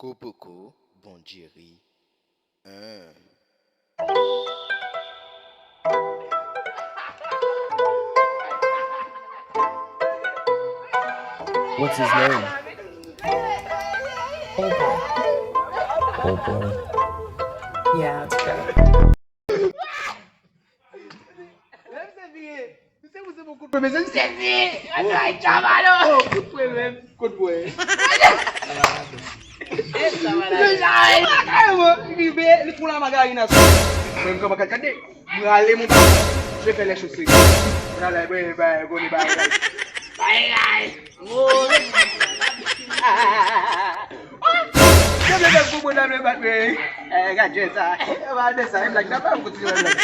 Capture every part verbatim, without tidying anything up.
Ou poko Bondye ri. Hein. What's his name? Oprah. Oprah. Yeah, that's better. Lè misye vire, misye pouse pou kout pwen, mesye, misye vire. Ay, chavalo. Oh, kout pwen menm. Kout pwen. Li rive, li kou la magarina sou. Mwen, m kòman gade, gade. M rale mon pa. Je fè lè chose. Mwen ale, mwen, bay, gode, bay, bay. Bay, bay. Mwen menm pou mwen nan men bat mwen. Eh, gad jwèt sa. Eh, pa de sa, e blag nan pa kontinye blag.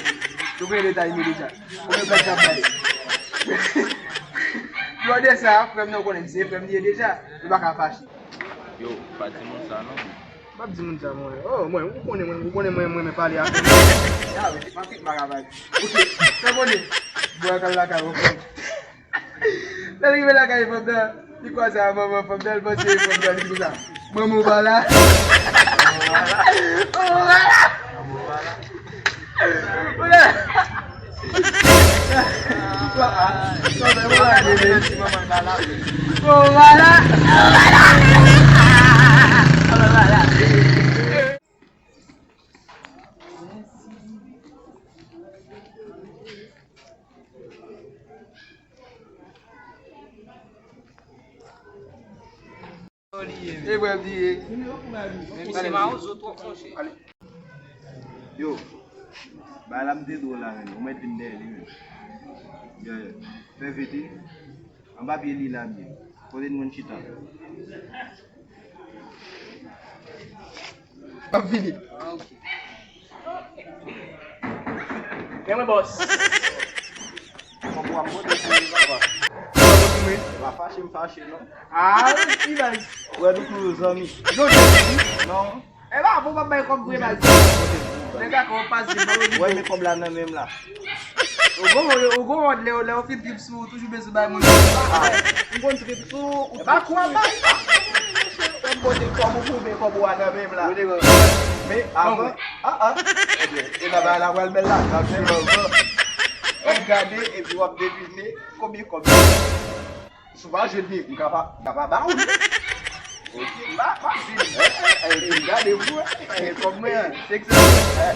Nou konnen detay nou deja. Konbyen blag sa bay? Yo de sa, frè m nan konnen se frè m li ye deja. Nou pa ka fache. Yo, pa di moun sa non. M ap di moun sa mwen. Oh, mwen, ou konnen mwen, ou konnen mwen, mwen renmen pale avè moun. Ya, men se pa fèk m pa ka pale. Ok, fè konnen. Bwè kal lakay ou. Lè l rive lakay fanm nan, li kwaze a manman fanm nan, li panse e fanm nan, li di konsa, "Manman w pa la." Manman w pa la. Manman w pa la. Manman w pa la. E vre, m di, e. Men misye mawozo twòp, monchè. Yo, bagay la m te di w la, men, ou mèt vin dèyè li, men. Yo, yo. Fè vit, wi. Anba pye li la, byen. Kote n konn chita. M ap vini. Ah, ok. Men mwen, bòs. Kòb ou a m pote pou li, papa. Kòb ou pou mwen. Pa fache m fache, non. Ah, wi, nice. Wè, nou toujou zanmi. Non, non. E pa, pou w pa bay kòb vre, baz. Nèg la kòb pase, bal. Wè, men kòb la nan men m la. Ou gon, ou gon wòd lè, lè w fin trip sou, ou toujou bezwen bay moun. Ah, m konn trip sou, ou trip sou mwen. Ou pa kwa bay. Mwen pote kòb ou pou men kòb ou a nan men m la. Men avan, ah, ah. E la bay la pral bèl la, n ap fè lòv. W ap gade, epi w ap devine konbyen kòb. Si w pa jwenn li, m ka pa, m ka pa ba w li. Ok, m pa, m pa di l. Eh, eh, eh, gade pou wè. Eh, kòb mwen an, senk san. Eh,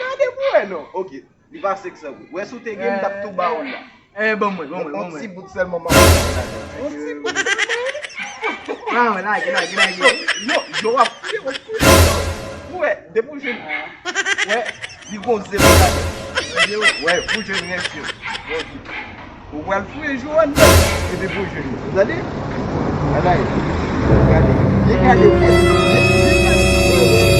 gade pou wè non. Ok, li pa senk san goud. Wè si w te gen, m t ap tou ba w la. Eh, ban mwen, ban mwen, ban mwen. On ti bout sèlman m ap ba w la. On ti bout sèlman. Ban mwen, lage, lage, lage. Yo, yo, w ap fouye, w ap fouye. Ou wè, depi w jwenn. Wè, li gon zewo ladan. Zewo. Wè, pou jwenn rès yo. Bon, Ou pral fouye jou an nan, epi pou je nou. Tande? Anay. Gade. Byen gade pou wè. Byen gade pou wè.